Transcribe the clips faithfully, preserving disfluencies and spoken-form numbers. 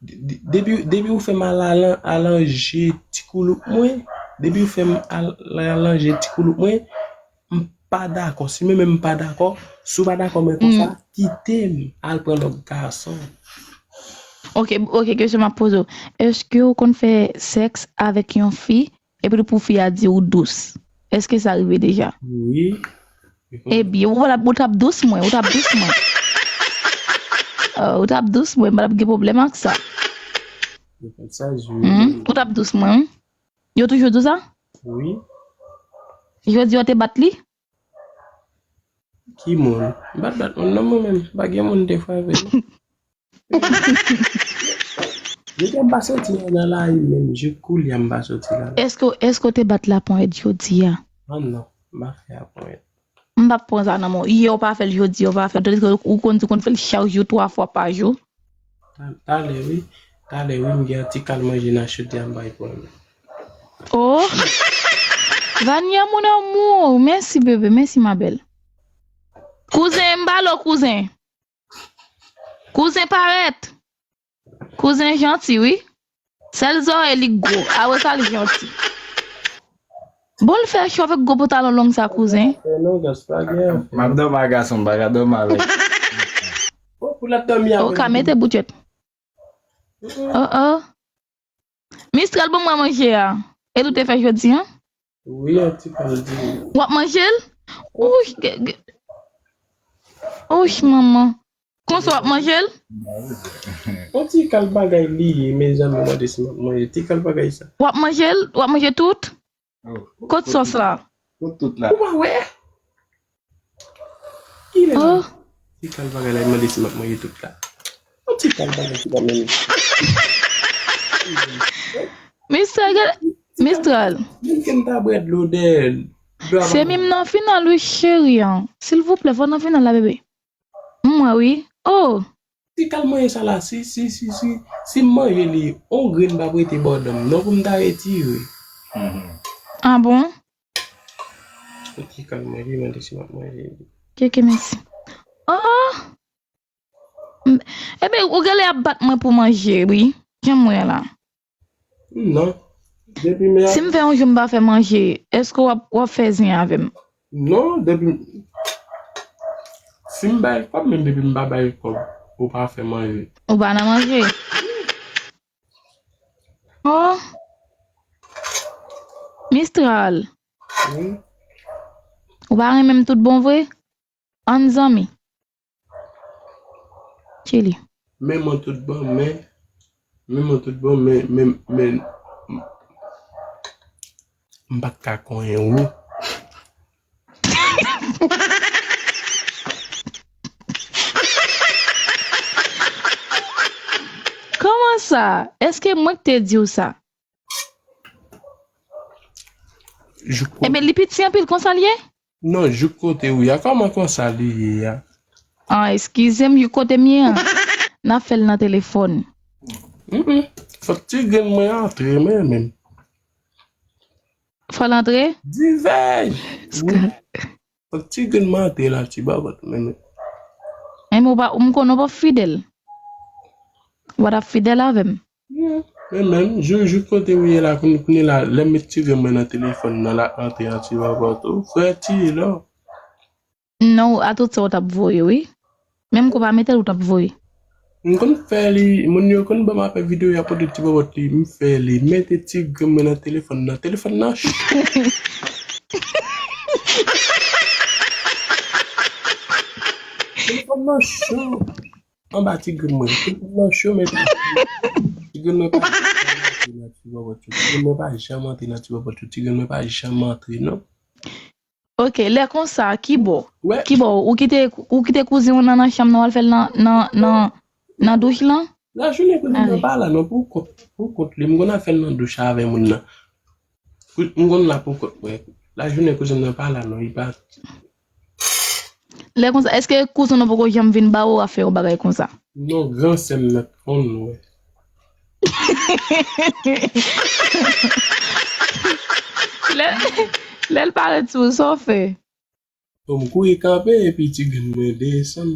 de- depi, depi ou fè m al alan- alanje ti koulouk mwen, depi ou fè m al- alanje ti koulouk mwen, m pa dakò. Si mwen menm m pa dakò, si w pa dakò mwen konsa, kite m al pran lòt gason. Ok, ok, kesyon m ap poze w. Èske w konn fè sèks avèk yon fi epi pou fi a di w dous? Èske sa rive deja? Wi. Ebyen, ou, ou t ap dous mwen, ou t ap dous mwen. Ah, ou t ap dous mwen, m pa t ap gen pwoblèm ak sa. Sa jwe. Hmm? Ou t ap dous mwen, wi. Yo toujou di w sa? Wi. Jodi yo te bat li? Ki moun? M pa t bat moun non mwen menm. M pa gen moun te frape non. Depi m pa soti nan lari menm, jouk koulye a m pa soti la. Èske, èske w te bat laponyèt jodi a? Ah non, m pa fè laponyèt. M p ap pran sa nan men w. Yè w pa fè l, jodi a w pa fè l. Tandiske ou konn di w konn fè l chak jou, twa fwa pa jou. Ta- Talè wi, talè wi, m gen yon ti kal manje nan chodyè a m bay pou l. Oh! Vania, mon amour, mèsi bebe, mèsi ma belle. Kouzen, m ba l w kouzen. Kouzen parèt. Kouzen janti wi. Sèl zòrèy li gwo, apre sa li janti. Bon, l fè cho avèk gwo pantalon long sa kouzen. Fè non, Gas, pa gen afè. M ap dòmi ak gason, m pa ka dòmi avèk. Oh, pou l ap dòmi Ou avè ka mete boutjèt. Oh oh. Mistral, ban mwen manje a. E tou te fè jodi an? Wi, yon ti kal di. W ap manje l? Ouch, ge- ge- ouch, manman. Konsa w ap manje l? Yon ti kal bagay li ye, mezanmi, mande si m ap manje. Ti kal bagay sa. W ap manje l? W ap manje tout? Kot sòs la? Kot tout la? Ou pa wè? Ki lè la? Oh, Ti kal bagay la, mande si m ap manje tout la. Yon ti kal bagay ki pa menm. Mistral, gade, Mistral. Menm ke m ta bwè dlo dèyè l. Dlo a Se pa menm nan final wi cheri an. Silvouplè, fò nan final la bebe. M wè wi. Oh, Ti kal manje sa la, si, si, si, si, si m manje li, on grenn pa prete bò dan m non pou m ta retire. Ah bon? Ti kal manje, mande si m ap manje li. Keke mèsi. Oh, oh. M- Ebyen, ou genlè ap bat mwen pou manje, wi. Jan m wè la. Non. Depi men Si m fè yon jou m pa fè manje, èske w ap, w ap fè zen avè m? Non, depi si m bay kòb, men depi m pa bay kòb, ou pa fè manje. Ou pa nan manje? Oh. Mistral. Wi. Ou pa renmen m tout bon vre? Ann zanmi. Chili. Men mwen tout bon, men men mwen tout bon, men men men m pa t ka konyen ou. Kòman sa? Èske mwen k te di w sa? Jouk kote Ebyen, li piti anpil konsa l ye? Non, jouk kote ou ye a, kòman konsa li ye a? Ah, eskize m, jouk kote m ye an. N ap fè l nan telefòn. Mm-mm. Fòk ti grenn mwen antre, men men. Fò l antre? Divèy! Wi. Fòk ti grenn mwen antre nan ti bòbòt, men men. Men ou pa, m konnen w p ap fidèl. W p ap fidèl avè m. Men men, jou, jou kote ou ye la, kounye kounye la, lè m met ti grenn mwen nan telefòn nan, l ap antre nan ti bòbòt ou. Frè ti lò. Non, a tout sa w t ap voye, wi. Menm kou pa mete l, ou t ap voye. M konn fè li, moun yo konn ban m apèl videyo, y ap pote ti bòbòt li, m fè li, mete ti grenn mwen nan telefòn nan, telefòn nan cho. Telefòn nan cho. Anba ti grenn mwen. Telefòn nan cho, men ti grenn mwen pa janm antre nan ti bòbòt yo. Ti grenn mwen pa janm antre nan ti bòbòt yo. Ti grenn mwen pa janm antre, non. Ok, lè konsa, ki bò? Wè. Ki bò? Ou kite, ou kite kouzen w nan, nan chanm nan, w al fè l nan, nan, nan, nan douch lan? Lajounen kouzen nan pa la non, pou kont, pou kont li. M konn al fè l nan douch avè moun nan. Kou- M konn la pou kont mwen. Lajounen kouzen nan pa la non, li pa. Lè konsa, èske kouzen w poko janm vin ba ou a fè yon bagay konsa? Non, gran sè m nan konn wè. Lè, lè l parèt sou ou, sa w fè? Bon, m kouri kanpe epi ti grenn mwen desann.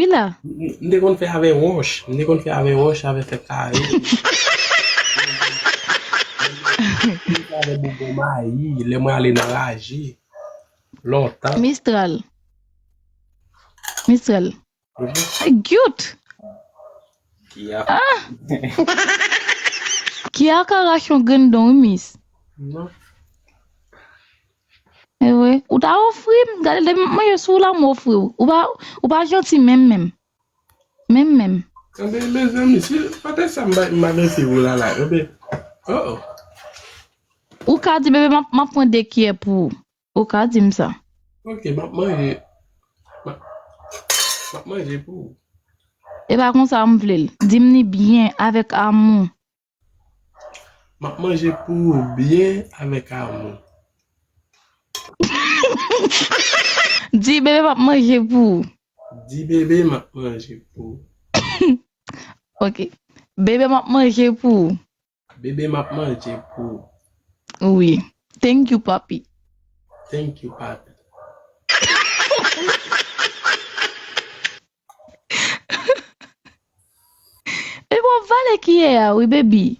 wi la. M te konn fè avè wòch. M te konn fè avè wòch, avè fè kare. M te konn fè avè bonbon mayi, lè mwen ale nan raje. Lontan. Mistral. Mistral. Cute. Kia. Ah! Kia ka rache yon grenn don, wi, mis. Non. E vre. Ou ta ofri m, gade, depi m ap manje sou la, m ofri w. Ou pa, ou pa janti menm, menm. Menm, menm. Anben, mezanmi, si patèt sa m pa, m pa mete w la, la, anben, oh, oh. Ou ka di, bebe, m ap, m ap pran de kiyè pou ou. Ou ka di m sa. Ok, m ap manje. M ap, m ap manje pou ou. E pa konsa m vle l. Di m li byen, avèk amou. M ap manje pou ou byen, avèk amou. Di bebe m ap manje pou ou. Di bebe m ap manje pou ou. Ok. Bebe m ap manje pou ou. Bebe m ap manje pou ou. Wi. Thank you, papi. Thank you, papi. E w ap vale kiyè a, wi, baby.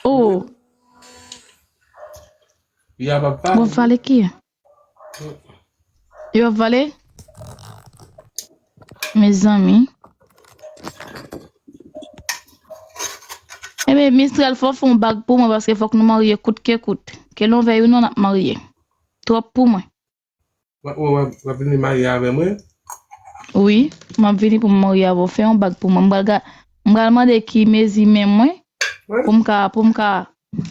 Oh. Wi, a papa. W ap vale kiyè? Yo ap vale? Mezanmi. Ebyen, Mistral, fò w fè yon bag pou mwen, paske fòk nou marye kout ke kout. Ke nou vle ou non, n ap marye. Twòp pou mwen. W ap, w ap, w ap vini marye avè mwen? Wi, m ap vini pou m marye avè w. Fè yon bag pou mwen. M pral ga-, m pral mande ki mezi men mwen, wi, pou m ka, pou m ka,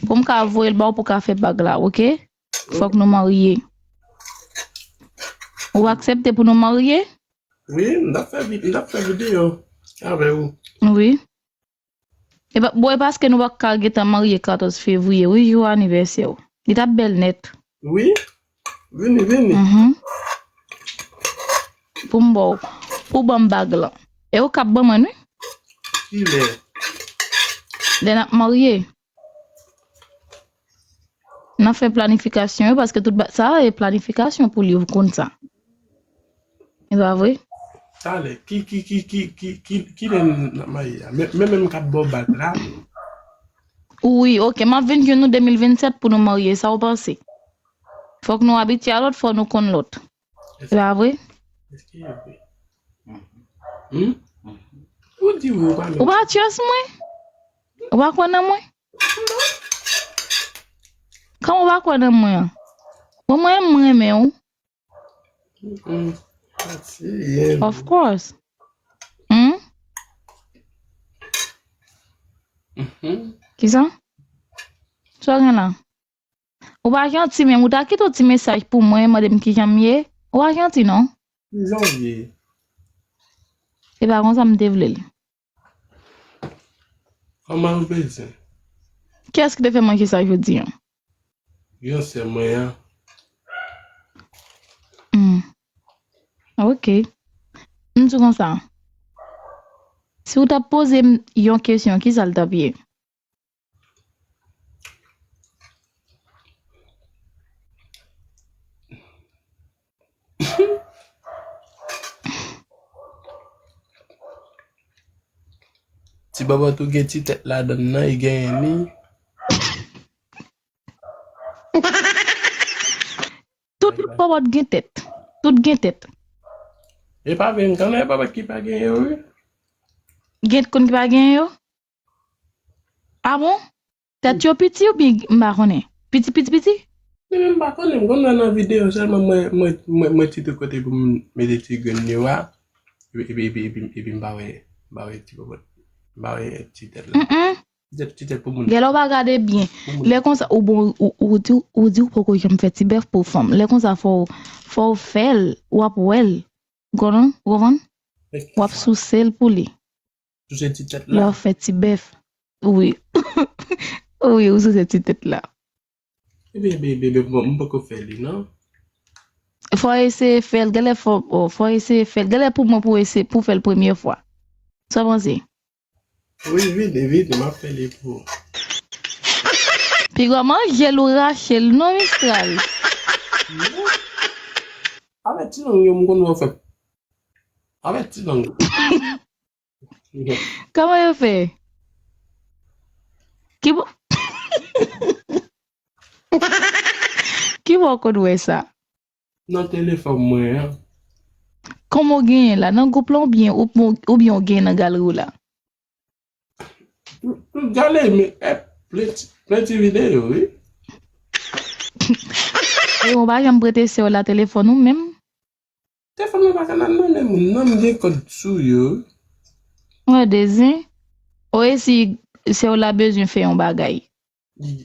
pou m ka voye l ba w pou w ka fè bag la, oke? Fòk nou marye. Ou aksepte pou nou marye? Wi, m t ap fè vi-, m t ap fè videyo avè ou. Wi. E pa, bon, e paske nou pa ka gentan marye katòz fevriye, wi, jou anivèsè w. Li t ap bèl nèt. Wi. Vini, vini. Mhm. Pou m ba w, pou w ban m bag lan. E ou k ap ban mwen, wi. Kilè? Lè n ap marye. N ap fè planifikasyon yo, paske tout ba-, sa e planifikasyon pou li, ou konn sa. E pa vre? Talè, ki, ki, ki lè n ap marye a? Men, men, men m k ap ba w bag la. Wi, oke, m ap vin jwenn ou de mil vennsèt pou nou marye, sa w panse? Fòk nou abitye a lòt, fò nou konn lòt. Se pa vre? Èske e vre? Hmm? Ou di wi, ou pa menm. Ou pa trust mwen? Ou pa kwè nan mwen? Kòman ou pa kwè nan mwen an? Bon, mwen, mwen renmen w. Mm-mm. Pati, yeah. Of course. Hmm? Mhm. Kisa? Sa w gen la? Ou pa janti menm, ou ta kite yon ti mesaj pou mwen, mande m kijan m ye. Ou pa janti non. Kijan w ye? E pa konsa m te vle l. Kòman ou bezwen? Kiyès ki te fè manje sa jodi a? Yon sè mwen an. Hmm. Ok. M di konsa. Si w t ap poze m yon kesyon, kisa l t ap ye? Ti bòbòt ou gen ti tèt ladann nan, li genyen li. Tout bòbòt gen tèt. Tout gen tèt. E pa vre, m konnen bòbòt ki pa genyen yo, wi. Gen konn ki pa genyen yo? Ah bon? Tèt yo piti oubyen m pa konnen? Piti, piti, piti? Mwen menm m pa konnen, m konn wè nan videyo sèlman mwen, mwen, mwen, mwen tite kote pou m mete ti grenn yo a. Epi, epi, epi, epi, epi m pa wè, m pa wè ti bòbòt. M pa wè ti tèt la. Mm-mm. Ti tèt, ti tèt pou moun. Gèlè w pa gade byen. Pou moun. Lè konsa, ou bon, ou, ou di, ou di ou poko janm fè ti bèf pou fanm. Lè konsa, fò, fò w fè l, w ap wè l. Ou konprann? Ou konprann? W ap souse l pou li. Souse ti tèt la. Lè w fè ti bèf. Wi. Wi, ou souse ti tèt la. Ebyen, ebyen, ebyen, ebyen, bon, m poko fè li, non. Fò eseye fè l, gèlè fò, oh, fò eseye fè l. Gèlè pou mwen pou eseye, pou fè l premye fwa. Sa w panse? Wi, vini, vini, m ap fè li pou ou. Piga w manje l ou rache l, non, Mistral? Non. Avèk ti lang yo, m konn wè w fè. Avèk ti lang yo. Kòman yo fè? Ki bo-, ki bò w konn wè sa? Nan telefòn mwen an. Kòman w genyen la? Nan gwoup la oubyen, ou, oubyen w genyen nan galri w la? Tout, tout galri, men, eh, plen ti, plen ti videyo, wi. E ou pa janm prete sè w la telefòn ou menm? Telefòn mwen pa ka nan men moun, non, m gen kòd sou yo. Mwen de zen. O e si sè w la bezwen fè yon bagay? Li,